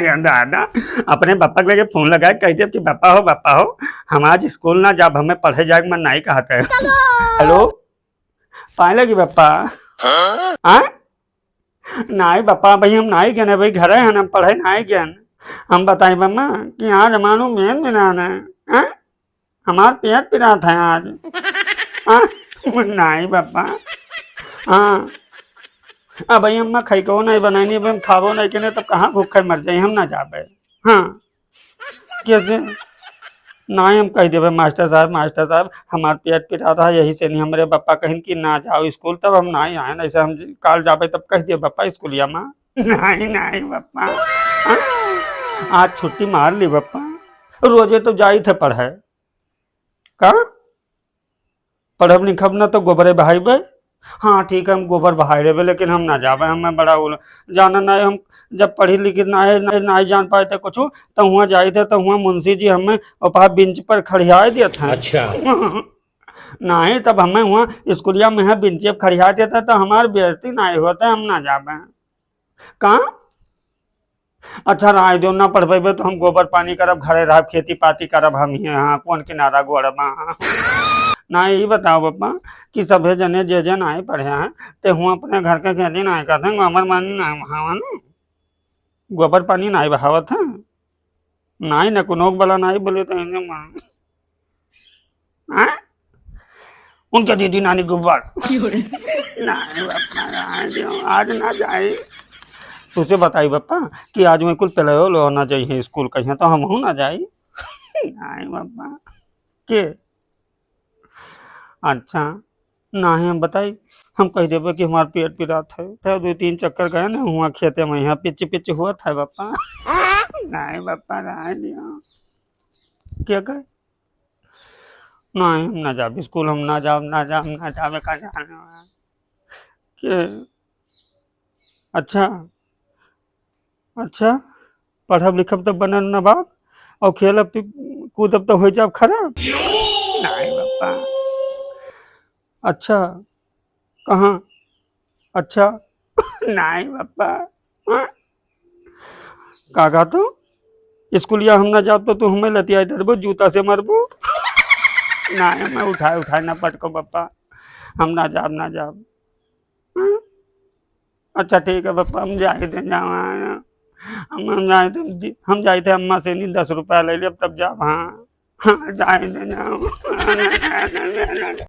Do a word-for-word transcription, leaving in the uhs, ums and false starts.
दादा, अपने बप्पा के लगे फोन लगाए, कह देब कि बप्पा हो, बप्पा हो, हम आज स्कूल ना जाब, हमें पढ़े जाए के मन नाहीं कहत है। हेलो, पाए लगी बप्पा? हाँ? नाहीं बप्पा, भाई हम नाहीं गए, भाई घरे हैं, हम पढ़े नाहीं गए। हम बताई बम्मा कि आज हमारू मेन मिलान है, हाँ? हमार पेट पिरात है आज। हाँ? नाहीं बप्पा। हाँ। अब भाई अम्मा खइको नाहीं बनाइनी, अब हम खाबो नाहीं केने, तब कहाँ भूखे मर जाई, हम ना जाबे। हाँ। कैसे? नाहीं, हम कह देबे, "मास्टर साहब, मास्टर साहब, हमार पेट पिरात है, यही से नहीं हमरे बप्पा कहिन कि ना जाओ स्कूल, तब हम नाहीं आए, ऐसे हम ज-, काल जाबे तब कह दिए बप्पा स्कूलिया मा।" नाहीं, नाहीं बप्पा। हाँ? आज छुट्टी मार ली बप्पा, रोजे तो जाई थे पढ़े। का? पढ़ब लिखब ना तो गोबरे बहाइबे। हाँ ठीक है, हम गोबर बहाई लेबे, लेकिन हम ना जाबे, हमें बड़ा उल-, जाना ना है, हम जब पढ़ी लिखी ना है, ना, ना जान पाए थे कुछ, तो हुआं जाई थे, तो हुआं मुंशी जी हमें ओपा बेंच पर खड़ियाए देत हैं। अच्छा। नाहीं, तब हमें हुआं स्कूलिया में है बेंच पर खड़ियाए देत हैं, तो हमार बेइज्जती ना होता, हम ना जाबे। का? अच्छा, रहाई देउ, ना पढ़ पइबे तो हम गोबर पानी करब, घरे रहब, खेती पाती करब, हम ही यहाँ कौन किनारा गोड़बा। ना, यही बताओ बप्पा कि सभे जने जे जे नाहीं पढ़े हैं, ते हुआं अपने घर के खेती नाहीं करते हैं, गोबर पानी नाहीं बहावन, गोबर पानी नाहीं बहावत हैं, नाहीं न कोनो बला नाहीं बोले तो इन्हें मान। हाँ? उनके दीदी नानी गोबर। नाहीं बप्पा, रहाई देउ, आज ना जाई। तुझे बताई बप्पा कि आज मैं कुल पेलायो लो ना जाई है स्कूल कहीं, तो हम हूँ ना जाई। नाहीं बप्पा। के? अच्छा, नाहीं हम बताई, हम कह देबे कि हमार पेट पिरात है। तो दो तीन चक्कर गए ना हुआं खेते में, यहाँ पिच पिच हुआ था बप्पा। नाहीं बप्पा, रहाई देउ। क्या कहे? नाहीं, हम ना जाब स्कूल, हम ना जाब, ना जाब, ना जाब, का जाने वाला। के? अच्छा, अच्छा, पढ़ब लिखब तो बनब नवाब, और खेलब पी-, कूदब तो हो जाब खराब। नाहीं बप्पा। अच्छा, कहाँ? अच्छा। नाहीं बप्पा। हाँ? का कहा तू? स्कूलिया हम ना जाब तो तू हमें लतियाई डरबो, जूता से मरबो। नाहीं, हमें उठाए उठाए ना पटको बप्पा, हम ना जाब, ना जाब। हाँ? अच्छा ठीक है बप्पा, हम जाए थे, जावा। हम, हम जाए थे, हम जाए थे, अम्मा से नहीं दस रुपया ले लेब, तब जाब। हाँ, हाँ, जाए थे, जावा।